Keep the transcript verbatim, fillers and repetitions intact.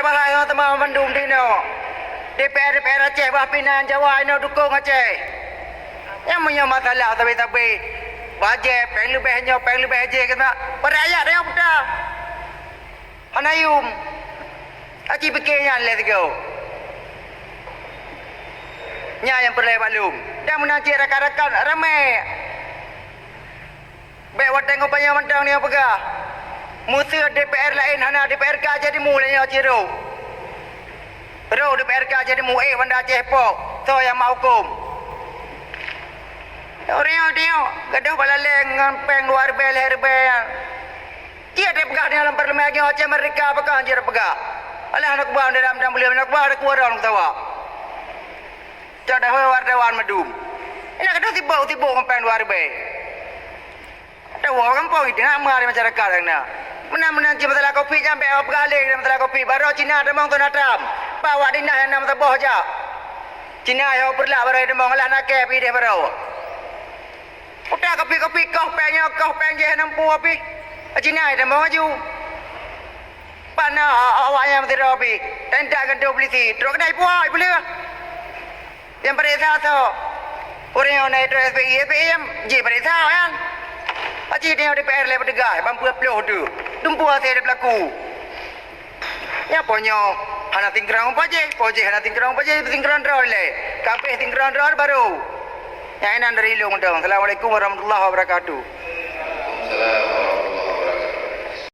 Pahai ngon teuma mandum di inoe. DPR, DPR Aceh bah pinan Jawa inoe dukong Aceh. Nyang meunyoe masalah sabe-sabe, bajée péng leubeh nyoe, péng leubeh jih keunan, para rakyat nyang peugah. Hana yum. Aci pike nyan lé sigoe. Nyan nyang peureulée bak lôn. Dan meunan cit rakan-rakan ramé. Bék watée ngon panyang mantong nyoe peugah, "Meuseu DPR laén hana, DPRK Aceh Timu lé nyoe cit rôh." Rôh DPRK Aceh Timu, éh banda Aceh po, soe nyang mak huköm. Uroe nyoe, uroe nyoe, gadôh bak lalée ngon péng dua ribée, lhée ribée nyan. Cit tapeugah nyoe lam parlemen lagée nyoe Aceh Merdeka, pakon cit tapeugah. Alah, aneuk buah dalam dan beuleum aneuk buah ada kuwarong sawa. Cok dahôi wartawan mandum. Ina gadôh sibok-sibok ngon péng dua ribée. Tawoe gampông itu nak meuhai masyarakat nyang na. Meunan-meunan cit masalah Covid nyan bék awak peugah lé masalah Covid. Baroe Cina tamong Donald Trump. Bak awak dinah nyang na meusaboh jak. Cina yoh peureulak baroe tamong, alah nakée pih ideh baroe. Utak Covid-Covid, koh péng nyoe, koh péng jih hana mampu pih. Cina tamong laju. Pana awak nyang meusidroe pih. Dan tak gantung polisi. Trok keudai puai peuleueh. Nyang pareksa soe? Ureueng nyang na itu S P I, S P I nyang jih pareksa nyan. Aci tanyoe D P R lé peuteugas, ban peuet ploh tu. Dumpeue hase teupeulaku. Nyan po nyoe hana singkron pajéh, pajéh hana singkron pajéh, singkron droe lé. Kabéh singkron droe baru. Nyan inan dari lôn dong. Assalamualaikum warahmatullahi wabarakatuh.